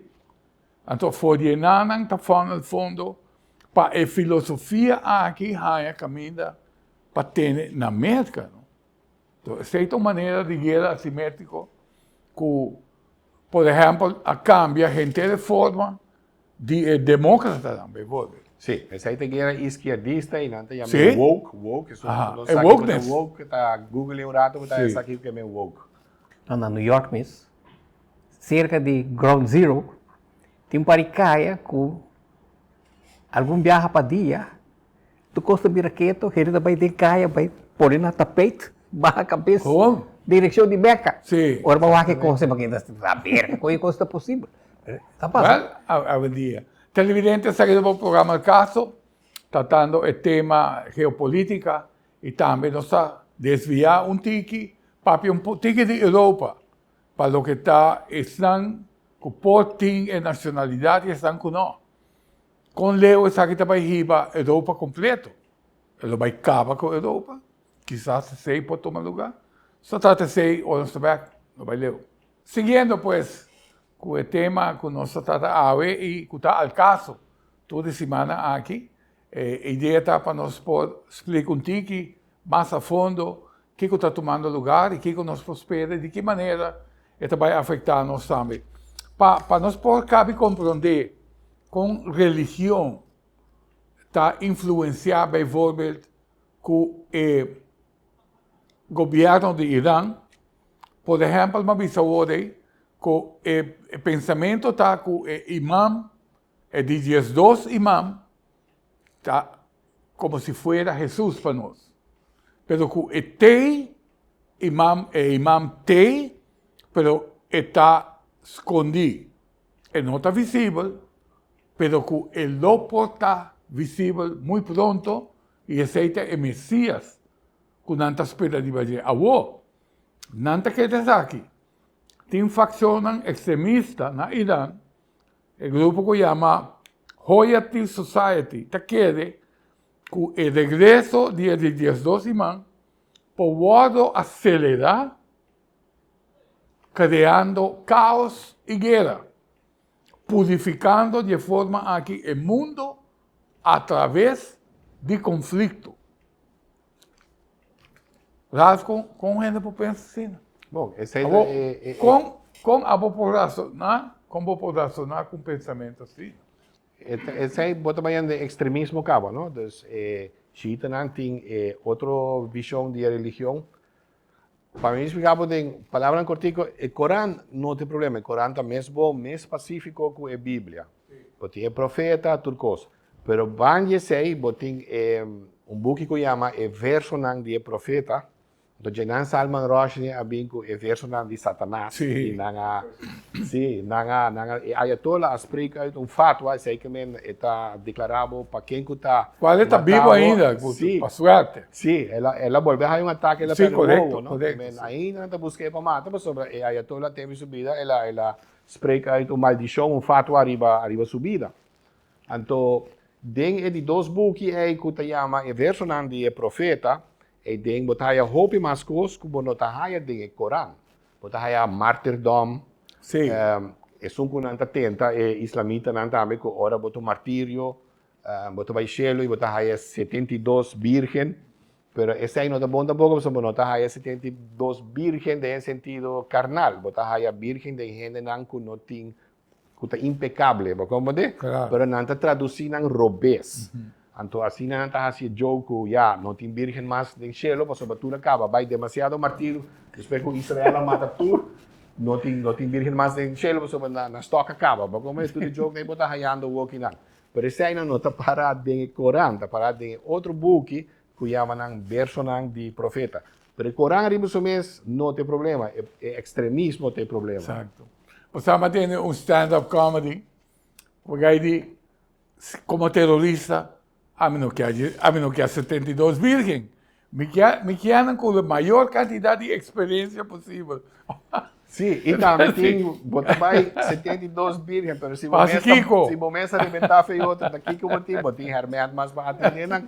Anto for di e nannan ta funnel fondo pa e filosofia aki haña kaminda pa tene na Merka. No? Esei ta un manera di guera asimétriko ku, por ehèmpel, a kambia henter e forma di e demókratanan, bijvoorbeeld. Sí, esei ta guera iskierdista i nan ta yama e woke, woke, esun ku no E sa kiko ta wokeness. woke ta google un rato ku ta sa kiko ke men woke. Na New York mes, Serka di Ground Zero tin un par di kaya ku algun biaha pa dia tur kos ta bira keto, hende ta bai den kaya bai pone nan tapeit baha kabes direkshon di Mecca. Ora bo wak e kos bo keda a ber kon e kos ta posibel. Ta pasa. Wèl, awendia televidente a sali riba programa El Caso tratando e tema geopolitica i tambe nos ta desvia un tiki papia un tiki di Europa. Pa loke ta esnan ku por tin e nashonalidat i esnan ku no. Kon leu esaki ta bai hiba Europa kompleto? E lo bai kaba ku Europa? Kisas esei por tuma lugá. So trata esei ora nos ta bek, no bai leu. Siguiendo pues ku e tema ku nos ta trata awe i ku ta al kaso tur di simana aki, e idea ta pa nos por splika un tiki mas a fondo kiko ta tumando lugar i kiko nos por spera i di ki manera e ta bai afektá nos tambe. Pa pa nos por kabi komprondé kon religion ta influensiá bijvoorbeeld ku e gobièrnu di Iran, por ehèmpel mi a bisa awor ei ku e pensamentu ta ku e imam, e di diesdos imam ta como si fuera Hesus pa nos. Pero cu e tey imam, e imam tey, pero e ta scondi. E no ta visibel, pero cu e lo por ta visibel muy pronto y esey ta e Mesias cu nan ta spera riba dje. Awor, nan ta kere esaki. Tin faccionnan extremista na Iran. E grupo ku yama Hoyati Society ta kere ku e regreso di e di diesdos siman por wòrdu aselerá kreando kaos i guera, purifikando di e forma aki e mundo atraves di konflikto. Ralph, kon kon hende por pensa asina? Bon, esei ta Abo, e, e, e, kon kon abo por rasoná, kon bo por rasoná ku un pensamentu asina? E ta, esei bo ta bayendo den ekstremismo kaba, no? Dus e, Shiitanan tin e otro vision di e religion. Pa mi splica bo den palabranan cortico, e Koran no tin problema, e Koran ta mes bon, mes pacifico cu e Biblia. Bo tin e profeta, tur cos. Pero ban di esey bo tin e un buki cu yama e versonan di e profeta. Anto dje nan Salman Rushdie a bin ku e versonan di Satanas i nan a, sí, nan a, nan a, e ayatollah a spreek uit un fatwa, esei ke men e ta deklará bo pa ken ku ta Kual e ta matá bibu bo, ainda, ku sí, pa suerte. sí, el a, el a bolbe haña un atake, el a Sí, pèrdè korekto, wowo, no? korekto, Men sí. ainda nan ta busk'é pa mata pasobra e ayatollah teme su bida, el a, el a spreek uit un maldishon, un fatwa ariba, ariba su bida. Anto, den e di dos buki ei ku ta yama E Versonan di e Profeta, ei den bo ta haya hopi mas kos ku bo no ta haya den e Koran. Bo ta haya martyrdom, esun ku nan ta tenta e islamitanan tambe ku ora bo ta un martirio, bo ta bai shelu i bo ta haya 72 birgen, pero esei no ta bon tampoko pasobra bo no ta haya 72 birgen den e sentido karnal, bo ta haya birgen den hendenan ku no tin ku ta impekable, bo komprendé? Claro. Pero nan ta tradusí nan robes. Anto asina nan ta hasi e joke ku ya, no tin birgen mas den shelo pasobra tur a kaba, bai demasiado martirio, despues ku Israel a mata tur, no tin no tin birgen mas den shelo pasobra nan nan stock a kaba, bo komprendé? Tur e joke nan bo ta hayando wokinan. Pero eseinan no ta pará den e Koran, ta pará den e otro buki ku yama nan versonan di profeta. Pero e Koran riba su mes no ta e problema, e e ekstremismo ta e problema. Exacto. Bo sa mi a tende un stand up comedy ku a di komo terorista ami no kier ami no kier 72 virgen mi kier mi kier nan ku mayor kantidat di eksperensia posibel. Si, i tambe tin bo ta bai 72 virgen pero si bo Pasa mes ta kiko? si bo mes a rebentá fe otro ta kiko bo tin? Bo tin hèrmènt mas pa atendé nan?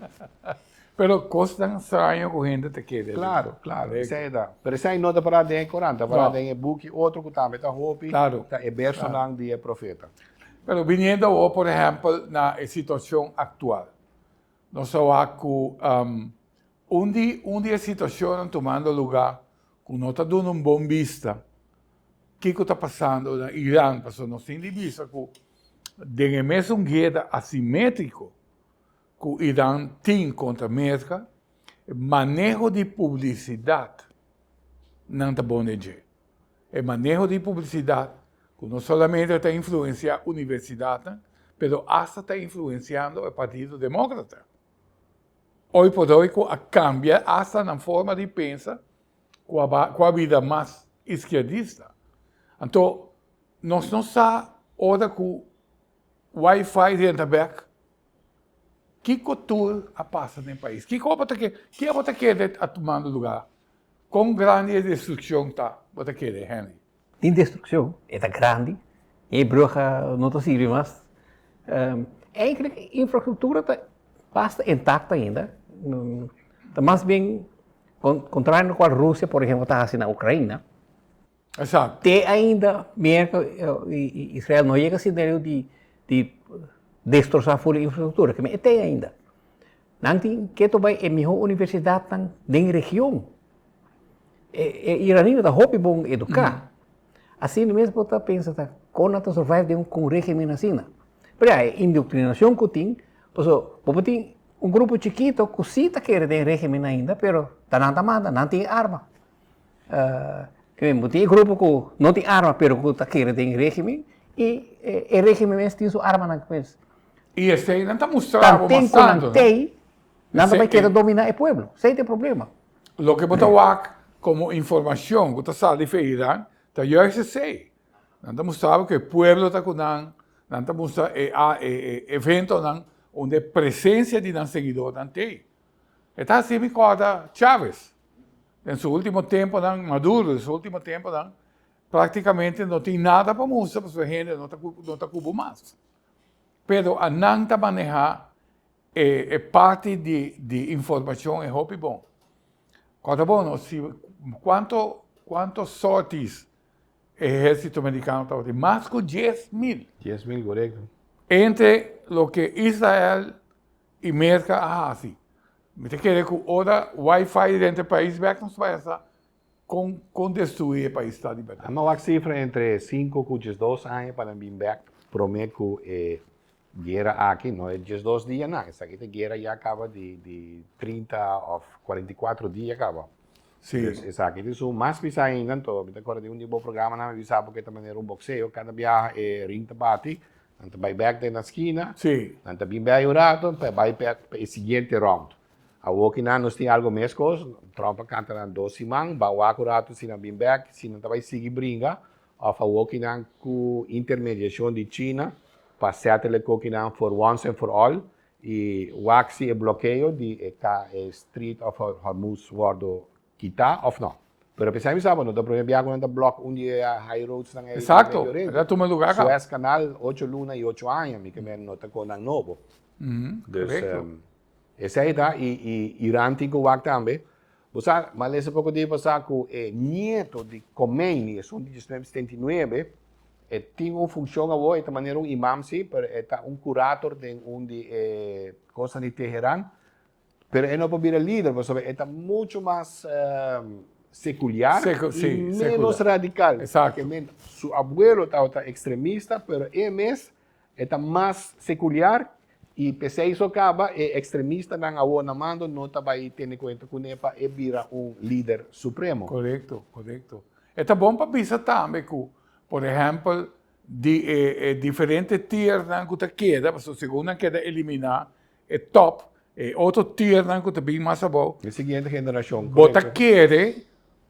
Pero kosnan straño ku hende ta kere. Claro, claro, esei ta. Pero esei no ta pará den e Koran, ta pará den e buki otro ku tambe ta hopi, ta e bersonan di e profeta. Pero biniendo awor, por ehèmpel, na e situashon aktual, nos a wak ku un di un di e situashonnan tumando lugá ku no ta duna un bon bista kiko ta pasando na Iran, pasobra nos tin di bisa ku den e mesun guera asimétriko ku Iran tin kontra Merka, e maneho di publisidat nan ta bon den dje. E maneho di publisidat ku no solamente ta influensiá universidatnan, pero asta ta influensiando e Partido Demókrata. Hoy por hoy ku a kambia asta nan forma di pensa ku a ku a bira mas iskierdista. Anto nos no sa ora ku Wi-Fi renta bek Kiko tur a pasa den pais? Kiko bo ta kere, ke bo ta kere a tumando lugar? Kon grandi e destrukshon ta, bo ta kere, Henry? Tin destrukshon, e ta grandi, e brug no ta sirbi mas. Eigenlijk e infrastruktura ta basta intakto ainda, ta mas bien kontrario na kual Rusia por ehempel ta hasi na Ukraina. Exacto. Te ainda Merca y Israel no yega asina di di destrosa full e infrastructura, ke men e te ainda. Nan tin ke bai e miho universidadnan den region. E e iranino ta hopi bon educa. Asina mes bo ta pensa ta kon nan ta survive den un regimen asina. Pero ya e indoctrinacion ku tin, paso bo por tin un grupo chikito ku si ta kere den regimen ainda, pero ta nan ta manda, nan tin e arma. Bo tin e grupo ku no tin arma pero ku ta kere den e regimen i e regimen mes tin su armanan mes. I esei nan ta mustra bo Tanten mas ku nan tantu, no? tei, nan ta bai keda dominá e pueblo. Esei ta e problema. Loke bo ta wak komo informashon ku ta sali for Iran ta juist esei. Nan ta mustra bo ku e pueblo ta ku nan, nan ta mustra e e eventonan unda e presensia di nan seguidornan tei. E ta hasi mi kòrda Chávez. Den su ultimo temponan, Maduro den su ultimo temponan, praktikamente no tin nada pa mustra pasobra hende no ta no ta kubo mas. Pero anan ta maneha e e parti di di informashon e hopi bon. Kòrda bon no si kuanto kuanto sorties ehérsito merikano tabatin? Mas ku 10,000. 10,000 korekto. Entre loke Israel i Merka a hasi. Mi ta kere ku ora wifi drenta e pais bek nos bai a sa kon kon destrui e pais ta di bèrdat. A wak sifra entre sinku ku 12 aña pa nan bin bek promé ku e guera aki no e 12 dianan, esaki ta guera ya kaba di di 30 òf 44 dia kaba. Dus esaki ta esun mas pisá ainda, anto mi ta kòrda di un di bo programanan mi bisa bo ku e ta manera un bokseo, kada biaha e ring ta bati, nan ta bai bèk den nan skina, nan ta bin bèi un rato pa e bai bèk pa e siguiente round. Awor ki nan nos tin algo meskos, Trump a kanta nan dos siman, ban wak un rato si nan bin bèk, si nan ta bai sigui bringa, òf awor ki nan ku intermediashon di China pa settle e kokinan for once and for all, i wak si e blokeo di e e Strait of Hormuz wòrdu kitá òf nò. Pero p'esei mi sa bo no ta promé bia ku nan ta blòk un di e high roadsnan ei den Medio Oriente. El a tuma lugá kaba. Suez Canal ocho luna i ocho aña, mi ke men no ta kon nan nobo. Dus esei ta i i Iran tin ku wak tambe. Bo sa, mi a lesa poko dia pasá ku e nieto di Khomeini, esun di 1979, e tin un funshon awor, e ta manera un imam si, pero e ta un kurator den un di e kosnan di Teheran. Pero e no por bira lider pasobra e ta muchu mas sekuliar i ménos radikal. Su abuelo tabata ekstremista, pero e mes E ta mas sekuliar i p'esei so kaba e ekstremistanan awor na mando no ta bai tene kuenta kuné pa e bira un lider supremo. Korekto, korekto. E ta bon pa bisa tambe ku, por ehèmpel, di e e diferente tiernan ku ta keda, pasobra segun nan keda eliminá e tòp, e otro tiernan ku ta bin mas abou, E siguiente generashon, bo ta kere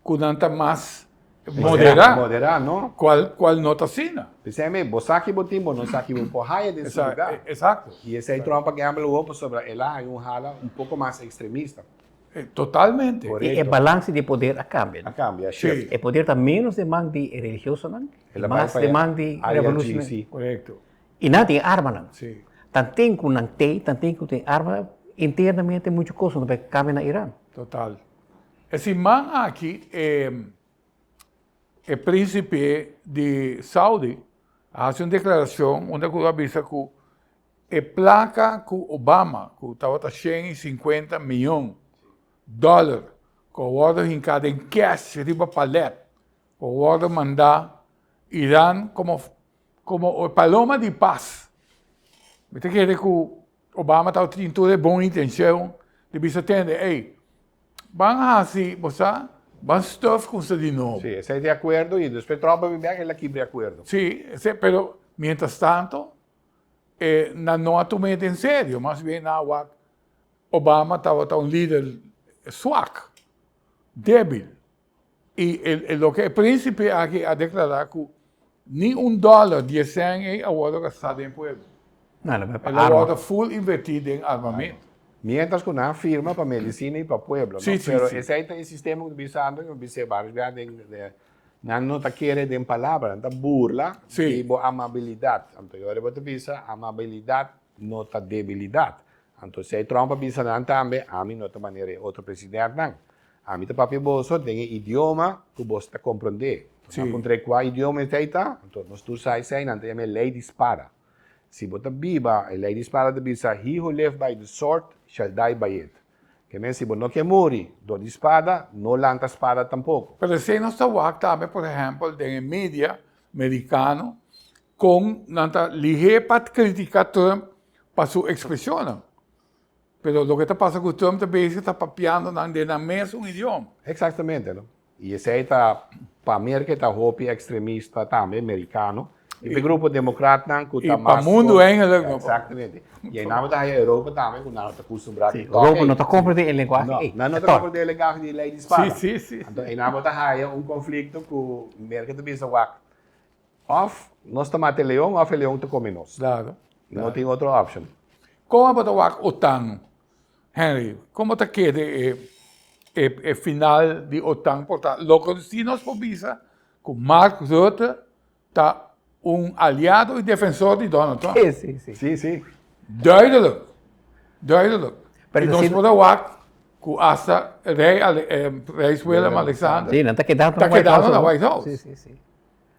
Ku nan ta mas moderá. Moderá, no? Kual, kual no ta asina. P'esei mi, bo sa ki bo tin, bo no sa ki bo por haya den su lugá. Exacto. I esei Trump a gamble awor pasobra el a haya un hala un poko mas ekstremista. Totalmente. I e balanse di poder a kambia. A kambia, a shift. E poder ta ménos den man di e religiosonan, mas den man di revolucionarionan. Korekto. I nan tin armanan. Sí. Tanten ku nan tei, tanten ku tin arma, internamente muchu kos no ta bai kambia na Iran. Total. E siman aki e e principe di Saudi a haci un declaracion unda cu a bisa cu e placa cu Obama cu tabata 150 miyon dollar cu a wordo hinca den cash riba palet cu a wordo manda Iran como como paloma di paz. Mi ta kere cu Obama tabatin tur e bon intencion di bisa tende, ey, ban haci, bo sa, ban stuf cu sa di nobo. Sí, esey di acuerdo y despues Trump a bin bek el a kibra e acuerdo. Sí, esey, pero mientras tanto e nan no a tuma e den serio, mas bien nan a wak Obama tabata un lider swak, debil. I e loke e principe aki a declara cu ni un dollar di e cen ey a wordo gasta den pueblo. El a wordo full inverti den armamento. Mientras cu nan firma pa medicina y pa pueblo, no? Pero esey ta e sistema cu ta bisando, mi a bis'e varios biaha den, nan no ta kere den palabra, nan ta burla di bo amabilidad. Anto yora bo ta bisa amabilidad no ta debilidad. Anto esey Trump a bisa nan tambe, ami no ta manera e otro presidentnan. Ami ta papia boso den e idioma ku boso ta komprondé. Nan puntra e kua idioma esei ta, anto nos tur sa esei, nan ta yama e lei di spada. Si bo ta biba, e lei di spada ta bisa, He who live by the sword shall die by it. Ke men si bo no ke muri dor di spada, no lanta spada tampoko. Pero esei nos ta wak tambe, por ehèmpel, den e media merikano, kon nan ta lihé pa kritika Trump pa su ekspreshonnan. Pero loke ta pasa ku Trump ta bezig ta papiando nan den nan mesun idioma. Exactamente, no? I esei ta, pa Merca e ta hopi extremista tambe, mericano. I pa e grupo democratnan ku ta mas. I pa mundu eigenlijk. No. Exactamente. I einan bo ta haya Europa tambe ku nan no ta kustumbrá ku tòg ei. Europa no ta komprendé e lenguahe ei. No, nan no ta komprendé e lenguahe di lei di spada. Sí, sí, sí. Anto einan bo ta haya un konflikto ku Merca ta bisa wak, Of nos ta mata e leon of e leon ta come nos. Claro. No tin otro option. Con abo ta wak OTAN, Henry? Como ta kere e e e final di OTAN por ta? Loke si nos por bisa cu Mark Rutte ta un aliado y defensor di Donald Trump. Sí, sí, sí. Sí, sí. Duidelijk. Duidelijk. Pero y nos si por a wak cu hasta Rey Rey Willem Alexander Sí, nan ta kedando ta na White kedando House. na White House. Sí, sí, sí.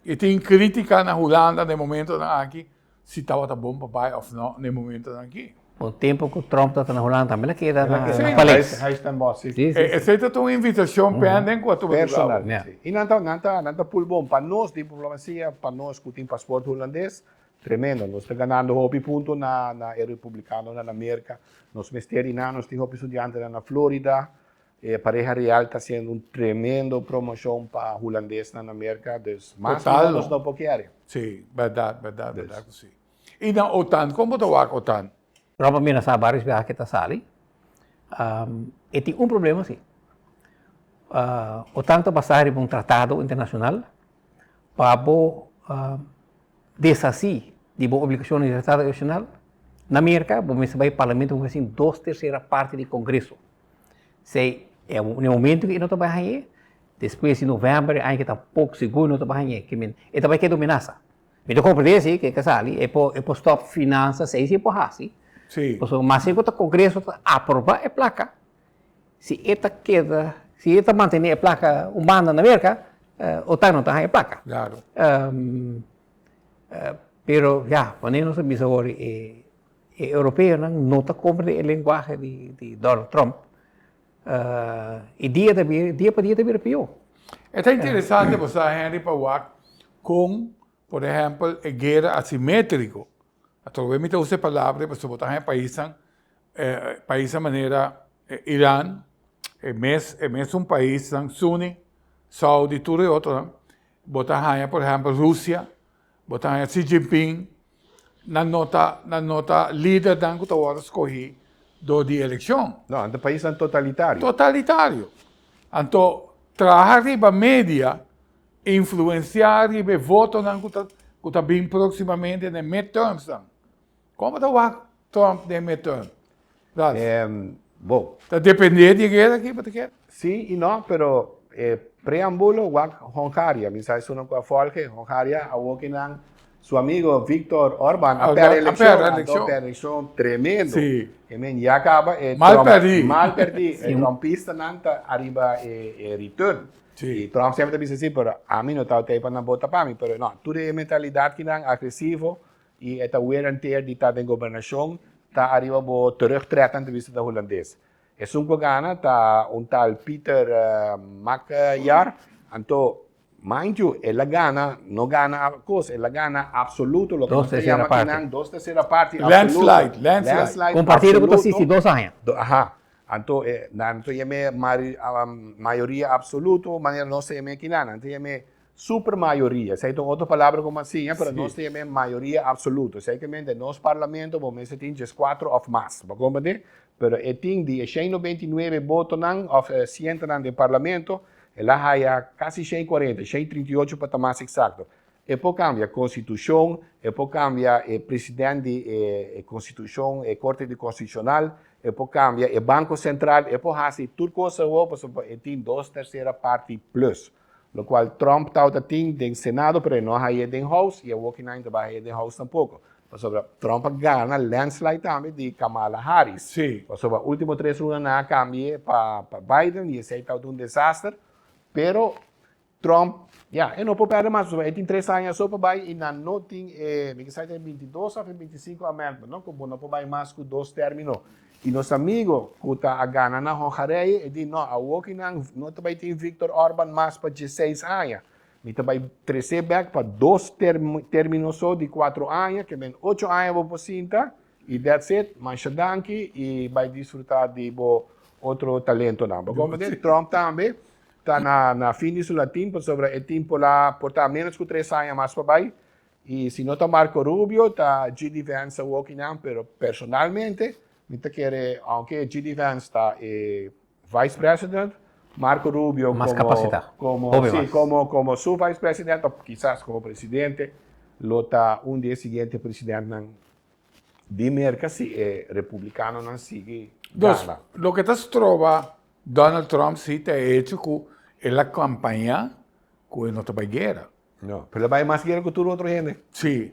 I tin kritika na Hulanda na e momentonan aki si tabata bon pa bai of no na e momentonan aki. Un tempu ku Trump tabata na Hulanda tambe el a keda na Sí, paleis. Huis ten Bosch, sí. Sí, sí, sí. Esei ta un invitashon penden ku a tuma lugar. Personal, sí. I nan ta, nan ta, nan ta pul bon pa nos diplomasia, pa nos ku tin pasport hulandes. Tremendo. Nos ta ganando hopi punto na na e republicanonan na Merca. Nos mester di nan, nos tin hopi studiantenan na Florida. E pareha real ta haciendo un tremendo promocion pa hulandesnan na Merca, dus mas Total. mihor nos no por kere. Sí, berdad, berdad, berdad cu sí. Y na OTAN, con bo ta wak OTAN? Trump a menasá varios biaha ke ta sali. E tin un problema si. OTAN ta basá riba un tratado internashonal pa bo deshasí di bo obligashonnan di tratado internashonal. Na Merka bo mester bai parlamento ku hasi dos tersera parti di kongreso. Si e momento ku e no ta bai hañ'é, despues di novèmber e aña ke ta poko sigur no ta bai hañ'é, e ta bai keda un menasa. Mi ta comprende si ke sali e por e por stop finansa esei si e por hasi. Sí. Pasobra mas ku ta congreso ta aproba e placa si e ta keda si e ta mantene e placa un banda na Merca otan no ta haña e placa. Claro. Pero ya wanneer nos a bisa awor e e europeonan no ta comprende e lenguahe di di Donald Trump e dia ta bira dia pa dia ta bira pio. E ta interesante bo sa Henry pa wak kon por ehempel e guera asimetriko, atrobe mi ta usa e palabra pasobra bo ta haña paisnan paisnan manera Iran e mes e mesun paisnan Suni, Saudi tur e otronan bo ta haña por ehempel Rusia Bo ta haña Xi Jinping, nan no ta nan no ta lidernan ku ta wòrdu skohí dor di elekshon. No, nan ta paisnan totalitario. Totalitario. Anto traha riba media, influensiá riba e votonan ku ta ku ta bin próksimamente den midtermsnan. Kon bo ta wak Trump den midterm? Ralph. Bo. Ta dependé di e guera aki bo ta kere? Sí i no, pero e preambulo wak Hongaria. Mi sa esunnan ku a folge Hongaria awor ki nan su amigo Viktor Orban a pèrdè elekshon, anto pèrdè elekshon tremendo. Sí. E men ya kaba e Mal Trump pèrdí. mal pèrdí. E Trumpistanan ta ariba e return. Sí. I Trump semper ta bisa si, pero ami no tabata ei pa nan bota pa mi. Pero no, tur e mentalidat kinan agresivo I e ta weer en teer di ta den gobernashon ta ariba bo terugtrekken te bisa ta hulandes. Esun ku a gana ta un tal Peter Magyar, anto mind you el a gana, no gana kos, el a gana absoluto loke Dos nos ta tercera yama parti. kinan dos tercera parti absoluto. Landslide, landslide. Un partido ku ta absoluto. sisti dos aña. Aha, anto e nan ta yam'é mayoria absoluto manera nos ta yam'é kinan, nan ta yam'é Super mayoria, esei ta un otro palabra ku mi a siña, pero nos ta yam'é mayoria absoluto. Esei ke men den nos parlamento bo mester tin dieskuatro òf mas, bo komprendé? Pero e tin di e shen nobenta i nuebe botonan òf sientonan den parlamento, el a haya kasi shen i kuarenta, shen i trinta i ocho pa ta mas eksakto. E por kambia konstitushon, e por kambia e president di e konstitushon, e korte di konstitushonal, e por kambia e banko sentral, e por hasi tur kos awor pasobra e tin dos tersera parti plus. Locual Trump tawata tin den Senado pero e no a haye den House y awor ki nan ta bay haye den House tampoco. Pasobra Trump a gana landslide tambe di Kamala Harris. Sí. Pasobra ultimo tres luna nan a cambie pa pa Biden y esey tawata un desaster. Pero Trump, ya, e no por perde mas pasobra e tin tres aña so pa bay y nan no tin e, mi ke sa ta e bintidos of e bintisinco amendment, no, cu bo no por bay mas cu dos termino. I nos amigo ku ta a gana na Hongarije e di, No, awor ki nan no ta bai tin Viktor Orban mas pa dieseis aña. Mi ta bai tres'é bèk pa dos término so di kuatro aña, ke men ocho aña bo por sinta i that's it, masha danki i bai disfrutá di bo otro talentonan. Bo komprendé? Trump tambe ta na fin di su latin pasobra e tin por la por ta ménos ku tres aña mas pa bai I si no ta Marco Rubio, ta JD Vance awor kinan, pero personalmente mi ta kere, aunke JD Vance ta e vice president, Marco Rubio Mas como, capacita. como, Hopi sí, mas. como, como su vice president, of kisas como presidente, lo ta un di e siguiente presidentnan di Merca si e republicanonan sigui Dus, gana. loke ta stroba Donald Trump si ta e hecho cu el a campaña cu e no ta bay guera. No, pero el a bai mas guera ku tur otro hende. Sí.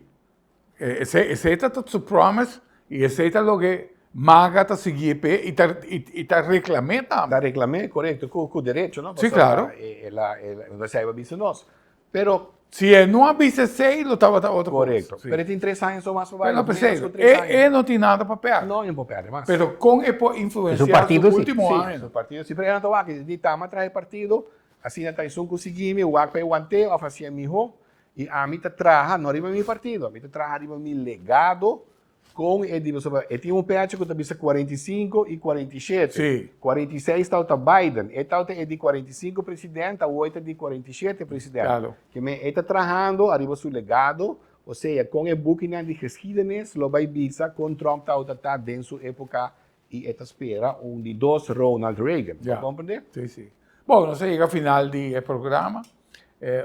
Esei, esei ta su promise i esei ta loke MAGA ta sigui p'e i ta, i ta reklam'é tambe. Ta reklam'é, korekto, ku, ku derecho, no? Sí, klaro. El a, el a, entonces a bisa nos. Pero. Si e no a bisa esei, lo tabata otro kos. Korekto. Sí. Pero e tin tres aña so mas pa bai. Pero menos ku tres aña. E, e no tin nada pa pèrdè. No, e no por pèrdè mas. Pero kon e por influensiá Su partido, su sí. último Sí, aña? su partido sí. Pero e no ta wak, e di, Tama traha e partido, Asina ta esun ku sigui mi, wak pa e want'é òf hasié mihó. I ami ta traha no riba mi partido, ami ta traha riba mi legado kon e di pasobra e tin un pecha ku ta bisa 45 i 47. Sí. 46 tawata Biden, e tawata e di 45 president, awor e ta di 47 president. Claro. Ke men e ta trahando ariba su legado, osea kon e bukinan di geschiedenis lo bai bisa kon Trump tawata ta den su epoka i e ta spera un di dos Ronald Reagan. Ja. Bo komprende? Sí, sí. Bon, nos a yega final di e programa.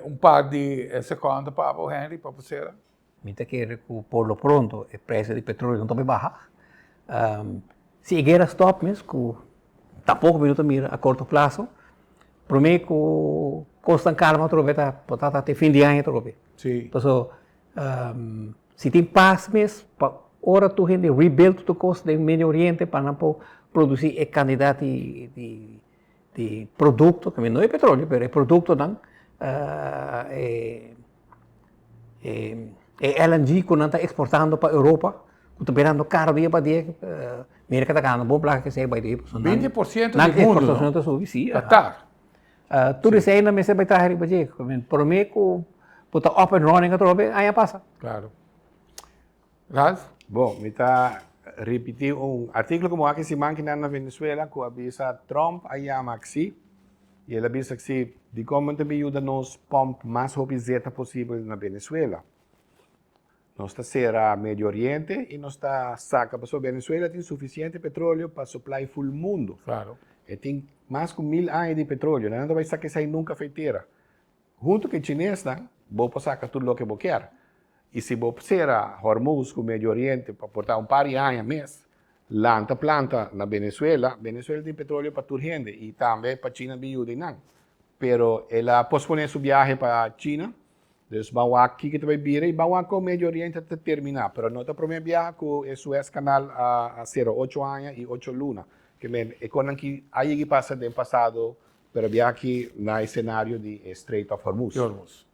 Un par di sekonda pa bo, Henry, pa bo sera. Mi ta kere ku por lo pronto e precio di petroleo no ta bay baha. Si e guera stop mes, ku tampoco mi no ta mira a corto plazo, prome ku kosnan kalma atrobe ta por ta te fin di aña atrobe. Sí. Paso si tin pas mes pa ora tur hende rebuild tur kos den Medio Oriente pa nan por produci e cantidad di di di producto, no e petroleo pero e productonan e E LNG ku nan ta eksportando pa Europa, ku ta birando karo dia pa dia, Merka ta ganando bon plaka ku esei bai di pasobra nan 20% nan di mundu, eksportashon no? ta subi, si. Qatar. Tur esei nan mester bai traha riba dje. Promé ku bo ta up and running atrobe, aña pasa. Klaro. Ralph? Bon, mi ta ripití un artíkulo ku mi wak e siman kinan na Venezuela ku a bisa Trump a yama aksi i el a bisa aksi dikon bo no ta bin yuda nos pòmp mas hopi zeta posibel na Venezuela. Nos ta sera Medio Oriente i nos ta saka pasobra Venezuela tin sufisiente petróleo pa suplai ful mundu. Klaro. E tin mas ku mil aña di petróleo, nan no ta bai saka esei nunka afei tera. Huntu ku e chinesnan, bo por saka tur loke bo kier. I si bo sera Hormuz ku Medio Oriente pa por ta un par di aña mes, lanta planta na Venezuela, Venezuela tin petroleo pa tur hende i tambe pa China bin yuda einan. Pero el a posponé su biahe pa China, dus ban wak kiko ta bai bira i ban wak kon Medio Oriente ta terminá. Pero no ta promé biaha ku e Suez Canal a sera ocho aña i ocho luna. Ke men e konan ki a yegi pasa den pasado Pero bia aki na e senario di e Strait of Hormuz. Di Hormuz.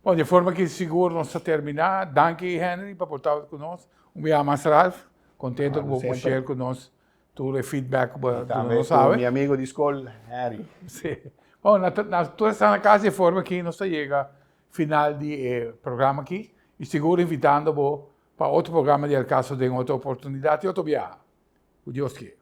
Bon, di forma ki sigur nos ta termina. Danki Henry pa por tabata ku nos. Un bia mas Ralph, kontento ku bo por share ku nos tur e feedback ku bo a duna nos awe. Tambe ku mi amigo di skol Henry. Si. Bon, na na tur esnan na kas di forma ki nos ta yega final di e programa aki i sigur invitando bo pa otro programa di El Caso den otro oportunidat i otro biaha. Ku Dios kier.